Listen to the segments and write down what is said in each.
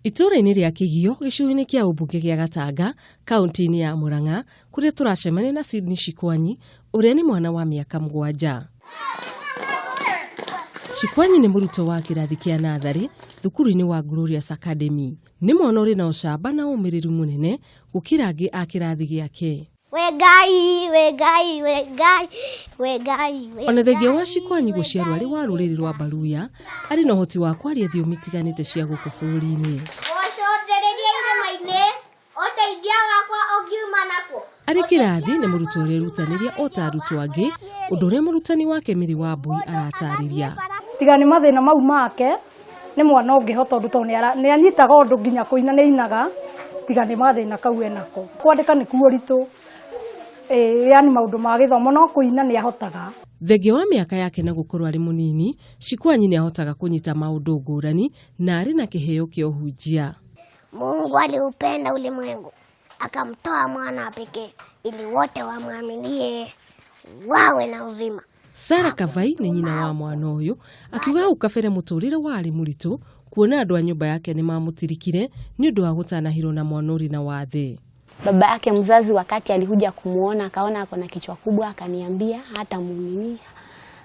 Itũũra-inĩ rĩa Kĩgio gĩcigo-inĩ kĩa ũmbunge gĩa Gatanga kaunti-inĩ ya Murang'a kũrĩa tũracemania na Sydney Shikwanyi ũrĩa nĩ mwana wa mĩaka 7. Shikwanyi nĩ mũrutwo wa kĩrathi kĩa natharĩ thukuru-inĩ wa Glorious Academy. Nĩ mwana ũrĩ na ũcamba na ũmĩrĩru mũnene gũkĩra angĩ a kĩrathi gĩake. We Ngai, we Ngai, we Ngai, we Ngai, we Ona thengia wa Ngai, Shikwanyi we gũciarwo arĩ Ngai, wa we rũrĩrĩ rwa Ngai. Baluya, arĩ na ũhoti wa kwaria thiomi itiganĩte cia gũkũ bũrũri-inĩ. Gũcũthĩrĩria irĩma-inĩ, ũteithio wakwa ũngiuma nakũ? Arĩ kĩrathi nĩ mũrutwo ũrerutanĩria o ta arutwo angĩ, ũndũ ũrĩa mũrutani wake Mary Wambui aratarĩria. Tiga nĩ mathĩna mau make, nĩ mwana ũngĩhota ũndũ tondũ nĩ anyitaga ũndũ nginya kũina nĩ ainaga, tiga nĩ mathĩna kau enako. Kwandĩka nĩkuo ũritũ, yani maũndũ ma gĩthomo, no kũina nĩ ahotaga. Thengia wa mĩaka yake na gũkorwo arĩ mũnini, Shikwanyi nĩ ahotaga kũnyita maũndũ ngũrani na arĩ na kĩheo kĩa ũhunjia. Mungu aliupenda ulimwengu akamtoa mwana pekee ili wote wamwaminie wawe na uzima. Sarah Kavai nĩ nyina wa mwana ũyũ akiuga hau kabere mũtũrĩre warĩ mũritũ kuona andũ a nyũmba yake nĩ mamũtirikire nĩ ũndũ wa gũtanahĩrwo na mwana ũrĩ na wathe. Baba yake mzazi wakati alikuja kumuona akaona ako na kichwa kubwa, akaniambia hata munini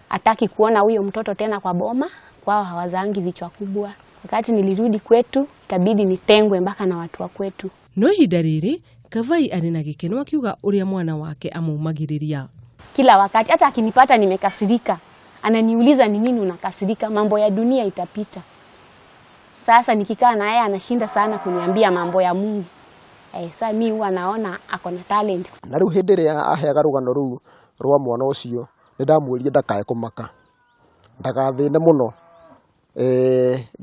hataki kuona huyo mtoto tena kwa boma, kwao hawazaangi vichwa kubwa. Wakati nilirudi kwetu ikabidi nitengwe mpaka na watu wa kwetu. No ihinda rĩrĩ Kavai arĩ na gĩkeno akiuga ũrĩa mwana wake amũmagĩrĩria. Kila wakati hata akinipata nimekasirika, ananiuliza ni nini unakasirika, mambo ya dunia itapita. Sasa nikikaa na yeye anashinda sana kuniambia mambo ya Mungu. Sasa mi huwa naona ako na talent. Na rĩu hĩndĩ ĩrĩa aheaga rũgano rũu rwa mwana ũcio, nĩ ndamwĩrire ndakae kũmaka, ndagathĩne mũno.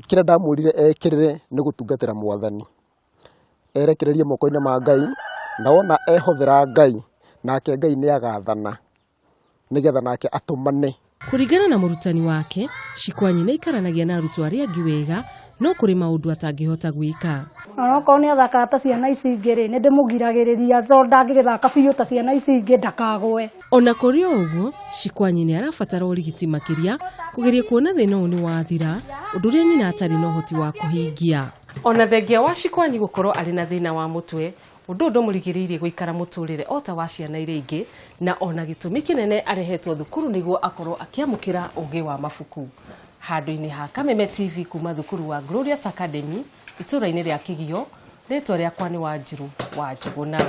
Kĩrĩa ndamwĩrire ekĩrĩre nĩ gũtungatĩra mwathani, erekererie moko-inĩ ma Ngai, na wona ehothera Ngai, nake Ngai nĩ agathana nĩgetha nake atũmane. Kũringana na mũrutani wake, Shikwanyi nĩ aikaranagia na arutwo arĩa angĩ wega, no kũrĩ maũndũ atangĩhota gwĩka. Onokorwo nĩ athakaga ta ciana ici ingĩ rĩ, nĩ ndĩmũgiragĩrĩria tondũ ndangĩgĩthaka biũ ta ciana ici ingĩ ndakagwe. Ona kũrĩ o ũguo, Shikwanyi nĩ arabatara ũrigiti makĩria kũgeria kuona thĩna ũyũ nĩ wathira, ũndũ ũrĩa nyina atarĩ na ũhoti wa kũhingia. Ona thengia wa Shikwanyi gũkorwo arĩ na thĩna wa mũtwe, ũndũ ũyũ ndũmũrigĩrĩirie gũikara mũtũrĩre o ta wa ciana iria ingĩ, na ona gĩtũmi kĩnene arehetwo thukuru nĩguo akorwo akĩamũkĩra ũgĩ wa mabuku. Handũ-inĩ ha Kameme TV kuma thukuru wa Glorious Academy itũũra-inĩ rĩa Kĩgio, rĩtwa rĩakwa nĩ Wanjirũ wa Njũgũna.